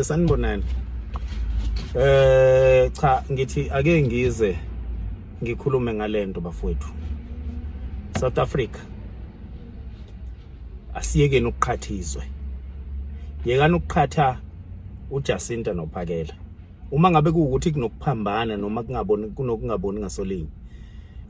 Sanibonani. Cha, ngithi ake ngize ngikhulume ngalento, bafowethu. South Africa, asiyekeni ukuqhatha izwe. Yekani ukuqhatha uJacinta noPhakela. Uma ngabe kuwukuthi kunokuphambana noma kungaboni, kunokungaboni ngasolinye,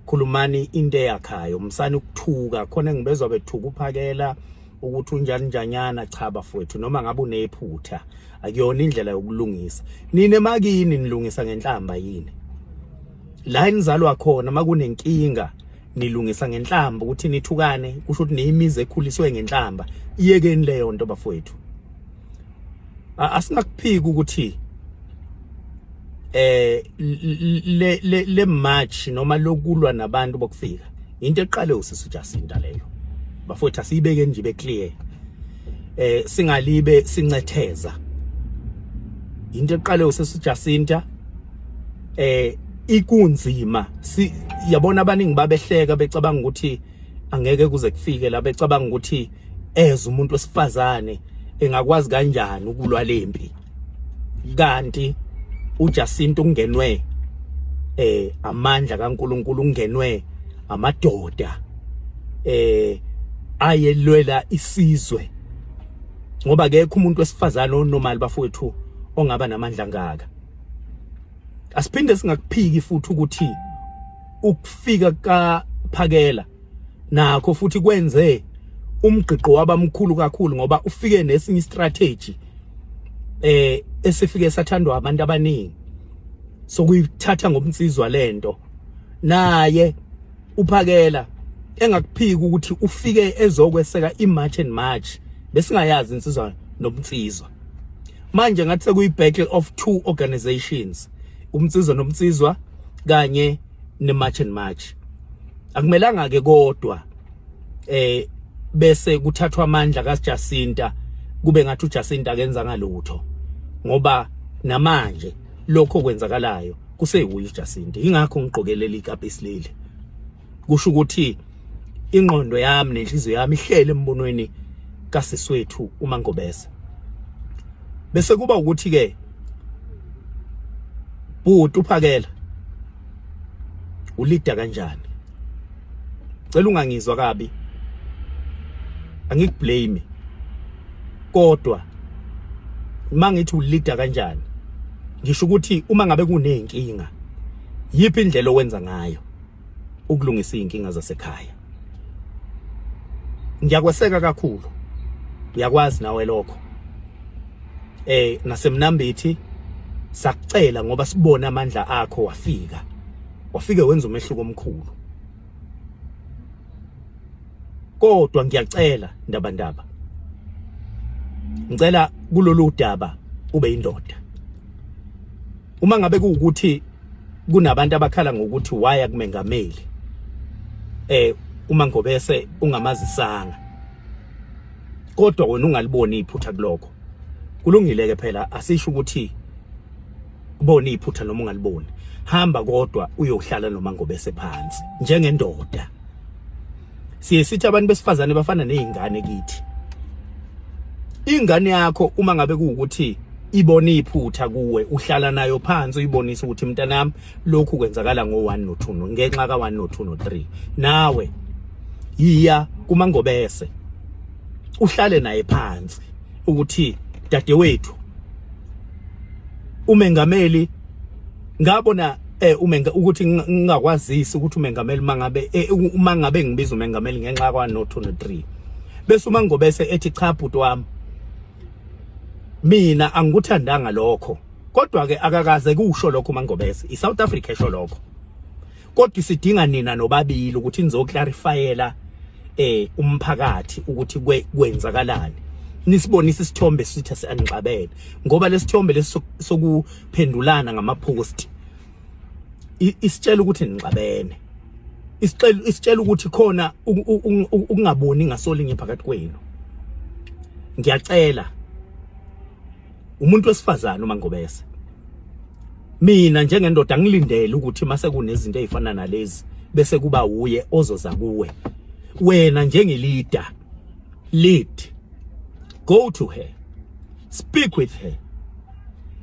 khulumani into eyakhayo, musani ukuthuka. Khona engibezwa bethuka uPhakela ukuthi unjani njanyana. Cha bafowethu, noma ngabe unephutha, akuyona indlela yokulungisa. Nina emakini nilungisa ngenhlamba yini? La enizalwa khona, makunenkinga nilungisa ngenhlamba, ukuthi nithukane? Kusho ukuthi niyimizi ekhuliswe ngenhlamba. Iyekeni leyo nto, bafowethu. Asingakuphiki ukuthi le march noma lokulwa nabantu bokufika, into eqale usisi Jacinta leyo, bafowethu. Asiyibeke nje be clear, singalibe sincetheza. Into eqale usisi Jacinta, ikunzima si yabona. Abaningi babehleka becabanga ukuthi angeke kuze kufike la, becabanga ukuthi eze umuntu wesifazane engakwazi kanjani ukulwa lempi, kanti uJacinta ungenwe amandla kaNkuluNkulu, ungenwe amadoda ayelwela isizwe, ngoba akekho umuntu wesifazane onormal, bafowethu, ongaba namandla ngaka. Asiphinde singakuphiki futhi ukuthi ukufika kaPhakela nakho futhi kwenze umgqiqo waba mkhulu kakhulu, ngoba ufike nesinye strategy esifike sathandwa abantu abaningi sokuyithatha ngobunsizwa lento. Naye uPhakela engakuphiki ukuthi ufike ezokweseka iMarch and March, besingayazi insizwa nobunsizwa. Manje ngathi sekuyi battle of two organizations, umnsizwa nomnsizwa kanye neMarch and March. Akumelanga ke kodwa bese kuthathwa amandla kaJacinta, kube ngathi uJacinta akenza ngalutho, ngoba namanje lokho kwenzakalayo kuseyuye uJacinta. Ingakho ngigqokelela ikapisi leli, kusho ukuthi ingqondo yami nenhliziyo yami ihlele embonweni kasiswethu uMangobese. Bese kuba ukuthi ke, bhuti uPhakela, ulida kanjani? Cela ungangizwa kabi, angikublame, kodwa uma ngithi ulida kanjani, ngisho ukuthi uma ngabe kunenkinga, yiphi indlela owenza ngayo ukulungisa izinkinga zasekhaya? Ngiyakweseka kakhulu, uyakwazi nawe lokho. Nasemnambithi sakucela ngoba sibona amandla akho, wafika, wafike wenza umehluko omkhulu. Kodwa ngiyacela, ndaba ndaba, ngicela kulolu daba ube indoda. Uma ngabe kuwukuthi kunabantu abakhala ngokuthi waya kumengameli uma ngobese ungamazisanga, kodwa wena ungaliboni iphutha kulokho, kulungile ke phela. Asisho ukuthi ubone iphutha noma ungaliboni. Hamba kodwa uyohlala noma ngobese phansi njengendoda. Siye sithi abantu besifazane bafana nezingane kithi. Ingane yakho, uma ngabe kuwukuthi ibona iphutha kuwe, uhlala nayo phansi, uyibonisa ukuthi, "Mntanami, lokhu kwenzakala ngo1 no2 ngenxa ka1 no2 no3." Nawe yiya kuMangobese, uhlale naye phansi ukuthi, "Dadewethu, umengameli ngabona umenga ukuthi ngingakwazisi ukuthi umengameli mangabe uma ngabe ngibiza umengameli ngenxa kwa no 2 no 3." Bese uma ngobese ethi, "Cha bhuti wami, mina angikuthandanga lokho," kodwa ke akakaze kusho lokho Mangobese, iSouth Africa esho lokho, kodwa isidinga nina nobabili ukuthi nizoclarifyela umphakathi ukuthi kwenzakalani, nisibonise isithombe sithi anixabene, ngoba lesithombe lesokuphendulana ngama-post isitshela ukuthi nixabene, isitshela ukuthi khona ukungaboni ngasolinye phakathi kwenu. Ngiyacela, umuntu wesifazane uMangobese, mina njengendoda ngilindele ukuthi mase kunezinto ezifana nalezi bese kuba uye ozoza kuwe. Wena njengeleader, lead, go to her, speak with her.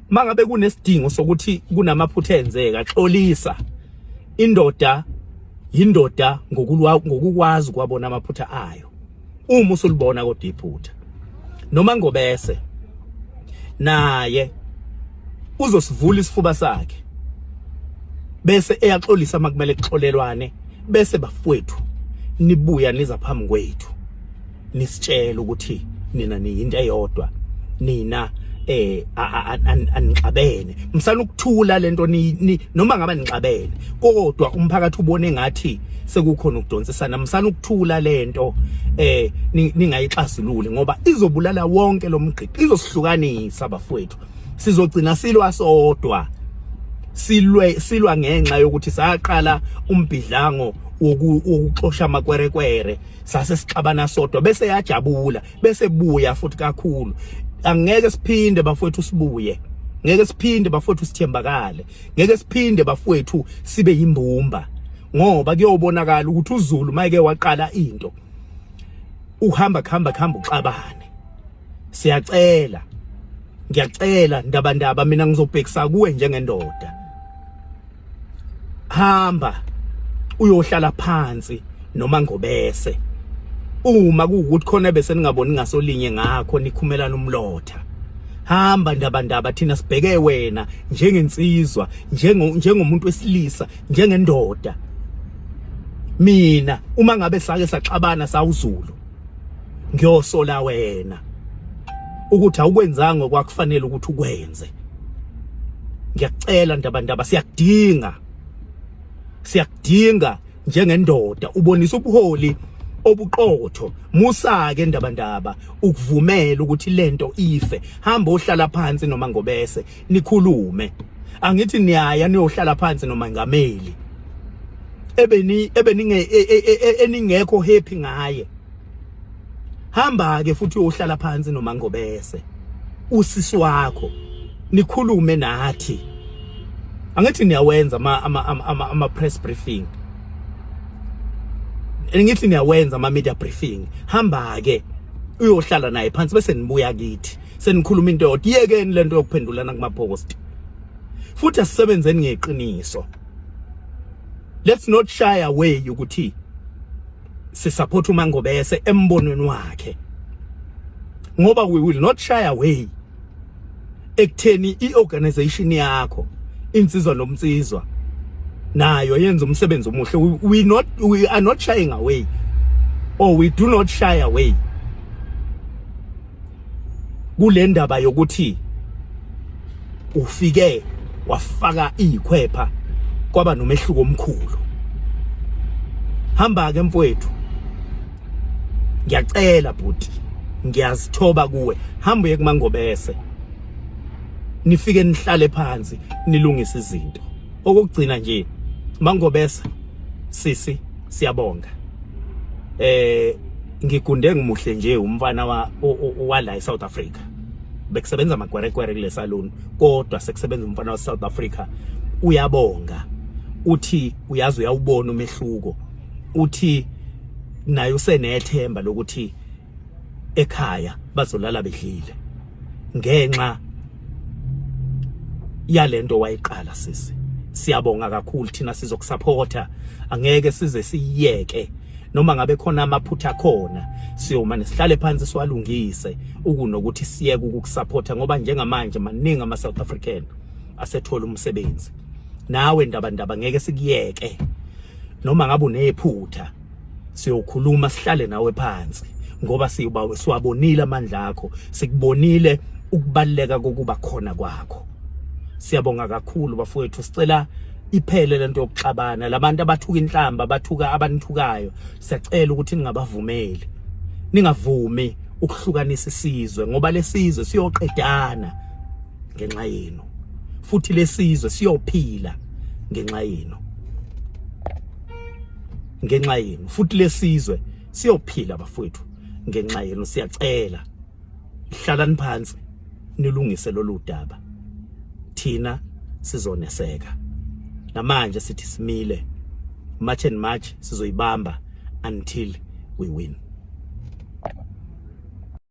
Mangabe kunesidingo sokuthi kunamaphutha enzeka, xolisa. Indoda yindoda ngokulwa, ngokukwazi kwabona amaphutha ayo. Uma usulibona kodwa iphutha, noma ngobese naye uzosivula isifuba sakhe bese eyaxolisa makumele kuxolelwane, bese bafowethu nibuya niza phambi kwethu nisitshela ukuthi nina niyinto eyodwa, nina anixabene. Msana ukuthula lento ni noma ngaba nixabene, kodwa umphakathi ubone ngathi sekukhona ukudonsisana. Msana ukuthula lento ningayixazululi, ngoba izobulala wonke lo mgqiqi, izosihlukanisa bafowethu. Sizogcina silwa sodwa, silwe silwa ngenxa yokuthi saqala umbhidlango wokuxosha amakwerekwere, sase sixabana sodwa, bese yajabula, bese buya futhi kakhulu. Angeke siphinde bafowethu sibuye, ngeke siphinde bafowethu sithembakale, ngeke siphinde bafowethu sibe yimbumba, ngoba kuyobonakala ukuthi uZulu mayeke waqala into uhamba kuhamba kuhamba uxabane. Siyacela, ngiyacela Ndabandaba, mina ngizobhekisa kuwe njengendoda, hamba uyohlala phansi noma ngobese. Uma kuwukuthi khona bese ningaboni ngasolinye ngakho nikhumelana umlotha, hamba Ndabandaba, thina sibheke wena njengensizwa, njengomuntu wesilisa, njengendoda. Mina uma ngabe sake saxabana sawuZulu, ngiyosola wena ukuthi awukwenzanga okwakufanele ukuthi ukwenze. Ngiyacela Ndabandaba, siyakudinga, siyakudinga njengendoda, ubonisa ubuholi obuqotho. Musa ke Ndabandaba ukuvumela ukuthi lento ife. Hamba ohlala phansi noma ngobese nikhulume. Angithi niyaya niyohlala phansi nomangameli ebeni ebeninge eningekho happy ngaye. Hamba ke futhi uyohlala phansi nomangobese usisi wakho, nikhulume nathi. Angithi niyawenza ama ama ama, ama press briefing, ngithi niyawenza ama media briefing. Hamba ke uyohlala naye phansi, bese nibuya kithi senikhuluma into yodwa. Yekeni lento yokuphendulana kuma post, futhi asisebenzeni ngeqiniso. Let's not shy away ukuthi sisupport uMangobese embonweni wakhe, ngoba we will not shy away ekutheni iorganization yakho Insizwa Nomnsizwa nayo yenza umsebenzi omuhle. We are not shying away, or we do not shy away kule ndaba yokuthi ufike wafaka izikhwepha kwaba nomehluko omkhulu. Hamba ke mfowethu, ngiyacela bhuti, ngiyazithoba kuwe, hamba uye kuMangobese, nifike nihlale phansi nilungise izinto. Okugcina nje, Mangobese sisi, siyabonga. Ngigunde ngimuhle nje umfana wa wala eSouth Africa, bekusebenza amagwerekwere kule salon, kodwa sekusebenza umfana wa South Africa. Uyabonga, uthi uyazi uyawubona umehluko, uthi naye usenethemba lokuthi ekhaya bazolala bedlile ngenxa yalento wayiqala. Sisi, siyabonga kakhulu, thina sizokusupporta, angeke size siyeke. Noma ngabe khona amaphutha khona, siyoma nesihlale phansi siwalungise, ukunokuthi siyeke ukukusupporta, ngoba njengamanje maningi ama South African asethola umsebenzi. Nawe Ndabandaba, ngeke sikuyeke. Noma ngabe unephutha, siyokhuluma, sihlale nawe phansi, ngoba siba siwabonile amandla akho, sikubonile ukubaluleka kokuba khona kwakho. Siyabonga kakhulu bafowethu. Sicela iphele lento yokuxabana. Labantu abathuka inhlamba, abathuka abanithukayo, siyacela ukuthi ningabavumeli, ningavumi ukuhlukanisa isizwe, ngoba lesizwe siyoqedana ngenxa yenu, futhi lesizwe siyophila ngenxa yenu, ngenxa yenu, futhi lesizwe siyophila bafowethu ngenxa yenu. Siyacela, hlalani phansi nilungise lolu daba, thina sizoneseka. Namanje sithi simile, March and March sizoyibamba until we win.